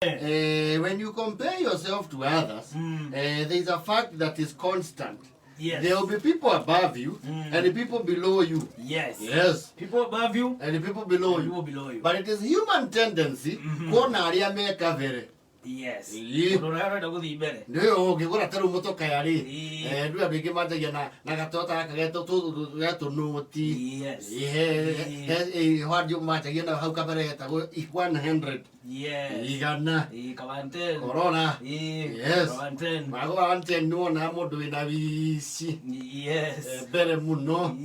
When you compare yourself to others, there is a fact that is constant. There will be people above you and the people below you. Yes. People above you And the people below and you. people below you. But it is human tendency kuona arĩa me kabere. Ĩĩ. Mũndũ ũrĩa ũrenda gũthiĩ mbere. Nĩyo ũngĩgũra ta rĩu mũtokaya rĩ, ndũĩ andũ aingĩ manjagia na gatota gaka ge tũnũti. Ĩĩ, he andũ manjagia na hau kabere getagwo 100. 100. Ĩĩ, ka 110. Corona. Ĩĩ, ka 110. Magũra 110 nĩwonaga mũndũ wĩna wici. Mbere mũno.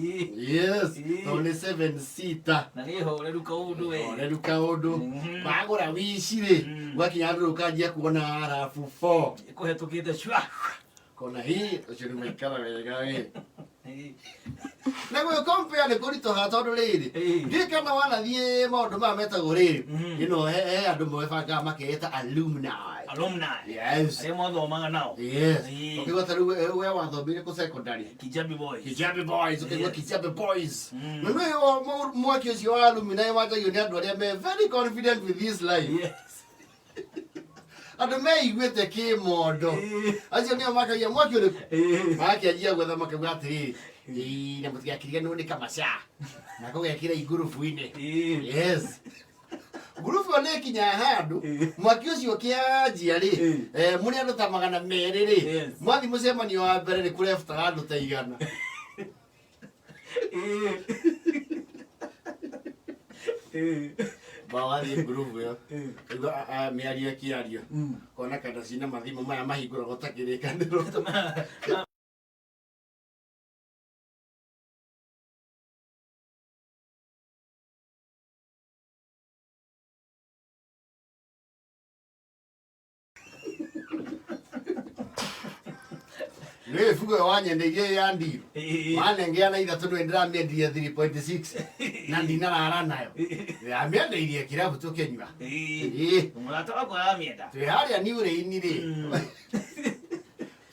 Tondũ nĩ 7 seater. Na nĩ horeru kaũndũ we. Horeru kaũndũ. Wagũra wici rĩ, gwakinya handũ rĩu ũkanjia kuona rabu 4. Ĩkũhetũkĩte cua. Kona hii ũcio nĩ maikara wega we. Na gwĩ compare nĩ kũritũha tondũ rĩrĩ, ndiũĩ kana wanathiĩ maũndũ maya metagwo rĩrĩ, he andũ mebangaga makeĩta alumni. Alumni. Yes. Arĩa mwathomaga nao. Yes. Ũkĩigua ta rĩu we wathomeire kũ secondary? Kijabi Boys. Kijabi Boys, ũkĩigua Kijabi Boys. Na nĩũĩ mwaki ũcio wa alumni wanjagio nĩ andũ arĩa me very confident with this life. Andũ meiguĩte kĩmondo. Acio nĩo makagia mwaki ũrĩkũ? Magakĩanjia gwetha makauga atĩrĩrĩ, ĩĩ, na mũtigakĩriganĩrwo nĩ kamaca. Na kũgekĩra igurubu-inĩ. Yes. Ngurubu ĩyo nĩ ĩkinyaga handũ, mwaki ũcio ũkĩanjia rĩ, mũrĩ andũ ta 200 rĩ, mwathiĩ mũcemanio wa mbere nĩ kũrebutaga andũ ta 100. Ba wathiĩ ngurubu ĩyo, ũkaigua, mĩario ĩkĩario, ũkona kanda cina mathimũ maya mahingũragwo ta kĩrĩkanĩro. Nĩ ibuku ĩyo wanyendeirie ya ndiru. Wanengea na ithatũ nĩ ndĩramĩendirie 3.6 na ndinarara nayo. Ndĩramĩendeirie kĩrabu tũkĩnyua. Ĩĩ. Mũrata wakwa aramĩenda. Twĩ harĩa New Lane rĩ.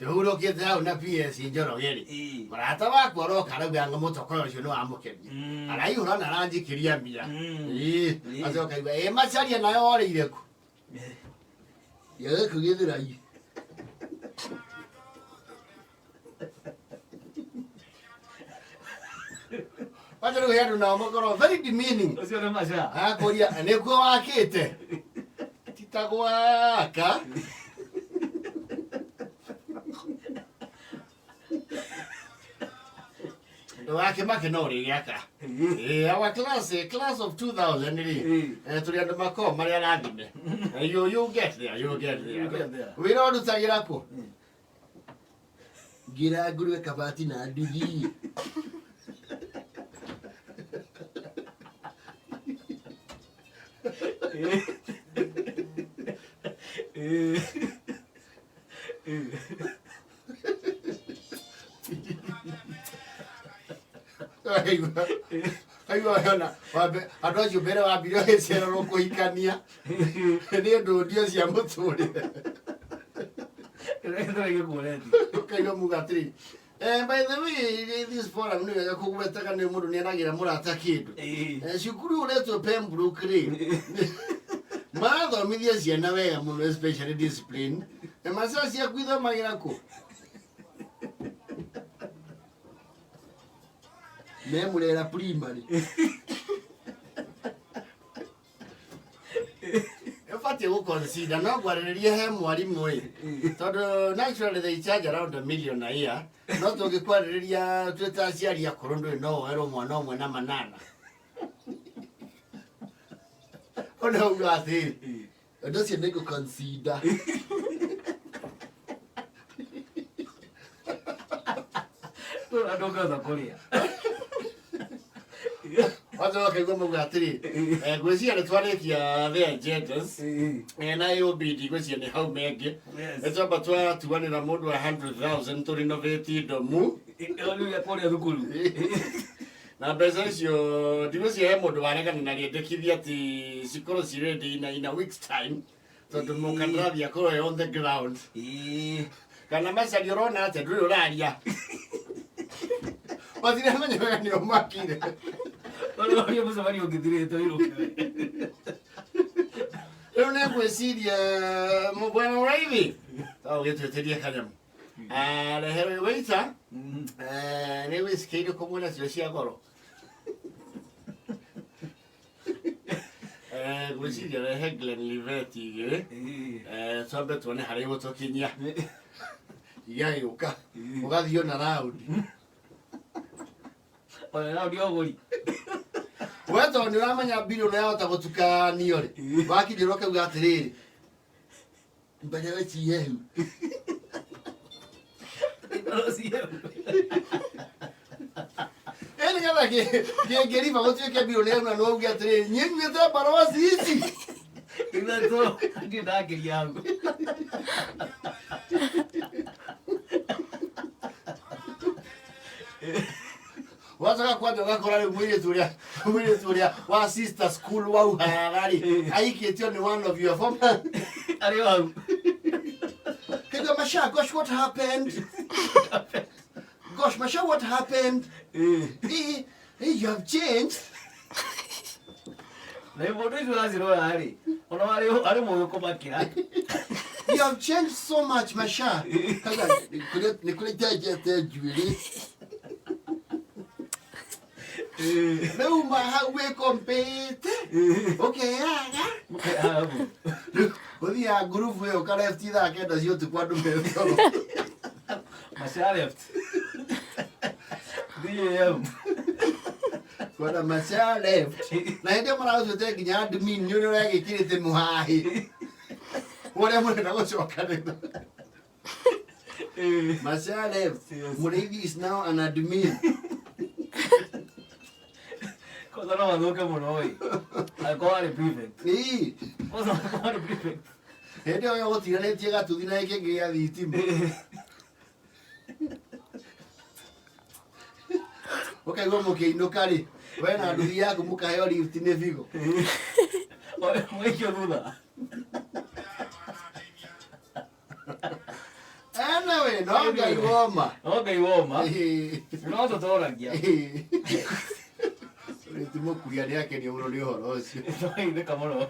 Tũhurũkĩte hau na PS Njoroge rĩ. Mũrata wakwa aroka arauga anga mũtokoro ũcio nĩ wamũkenia. Araihũra na aranjikĩria mbia. Ĩĩ. Acoka aigua, ĩ Macharia nayo orĩire kũ? Gĩgũkũ gĩthũrai. Wacha rĩu he andũ nao makorwo very demeaning. Ũcio nĩ maca. Agakũria nĩkuo wakĩte. Ti ta gwaka. Ndũgakĩmake no ũrĩgĩaka. Our class, class of 2000 rĩ, tũrĩ andũ makoragwo marĩ arathime. You get there, you get there. You get there. Wĩra ũrutagĩra kũ? Ngira nguruwe kabati na nduthi. Aigua ona wambe andũ acio mbere wambire ũgĩcererwo kũhikania nĩ ũndũ ndio cia mũtũrĩre. Ũkaigua muga atĩrĩ, by the way, this forum nĩ wega kũgwetaga nĩ mũndũ nĩeragĩra mũrata kĩndũ. Cukuru ũretwo Pembroke rĩ, marathomithia ciana wega mũno especially discipline. Na maca ciaku ithomagĩra kũ? Me Murera primary. Ũbatiĩ gũ consider no ngwarĩrĩrie he mwarimũ ĩ tondũ naturally they charge around a million a year no tũngĩkwarĩrĩria twĩ ta aciari akũrũ ndũĩ no woerwo mwana ũmwe na manana ona uga atĩrĩ ũndũ ũcio nĩ ngũ consider. Andũ ngĩhota kũrĩa. Kwanza wakaigua mauga atĩrĩ, ngwĩciria nĩ twarĩkia the agendas na AOB ngwĩciria nĩ hau mengĩ. Nĩ twamba twatuanĩra mũndũ wa 100,000 tũ renovate ndomu. Ĩyo nĩ kũrĩa thukuru. Na mbeca icio ndigwĩciria he mũndũ waregana na rĩendekithia atĩ cikorwo ci ready in a week's time tondũ mũkandarathi akorwo e on the ground. Kana Macharia ũrona atĩa ndũrĩ ũraria. Matiramenya wega nĩo makire. Ũrĩa mũcemanio ũngĩthirĩte ũirũke. Rĩu nĩ ngwĩciria bwana Mũraithi no ũgĩtwĩtĩrie kanyamũ. Ah, reherwo waiter. Eh, nĩ whisky irĩkũ mwĩnacio cia goro? Eh, ngwĩciria rehe Glenlivet igĩrĩ. Eh, twambe tuone harĩa igũtũkinyia. Igagĩũka. Ũgathiĩ ona raundi. Ona raundi ya ũgũri. We tondũ nĩ ũramenya mbirũ nĩ yahota gũtukanio rĩ, wakinyĩrwo ũkauga atĩrĩrĩ, mbere weciyehu. Ĩ nĩgetha kĩngĩriba gũtuĩke mbirũ nĩ yauna no uge atĩrĩrĩ, niĩ nyuĩte mbaroci ici. Ithatũ ndirĩ ndakĩria hau. Wacoka kwanja ũgakora rĩu mũirĩtu ũrĩa wa sister school wauhaga rĩ, aikĩtio nĩ one of your former. Arĩ o hau. Kigo Masha, gosh, what happened? Gosh, Masha, what happened? Eh, eh, you have changed. Na mũndũ ũcio ũracirora rĩ, ona arĩ mũgĩ kũmakĩra. You have changed so much, Masha. Kaga, nĩ kũrĩ njenjete njuĩrĩ. Rĩu ma hau wĩkombĩte, ũkeyaga. Rĩu ũthiaga ngurubu ĩyo ũkarefti thaa 9 cia ũtukũ andũ me toro. Masha left. 3 a.m. Kwenda Masha left. Na hĩndĩ ĩyo maragũtuĩte nginya admin nĩ ũrĩa ũregĩkĩrĩte mũhahi. Ũrĩa mũrenda gũcokanĩra. Masha left. Mũrĩithi is now an admin. Kwanza no mathũke mũno ĩ. Angĩkorwo arĩ prefect. Ĩĩ. Kwanza angĩkorwo arĩ prefect. Hĩndĩ ĩyo gũtiganĩtie gatuthi na gĩkĩngĩ gĩa thitima. Ũkaigua mũkĩinũka rĩ, we na nduthi yaku mũkaheo lift nĩ bigo. Mũgaikio thutha. Anyway, no Ngai woma. No Ngai woma. No tũtoragia. Rĩu ti mũkuia nĩ akenio mũno nĩ ũhoro ũcio. Twageithĩka mũno.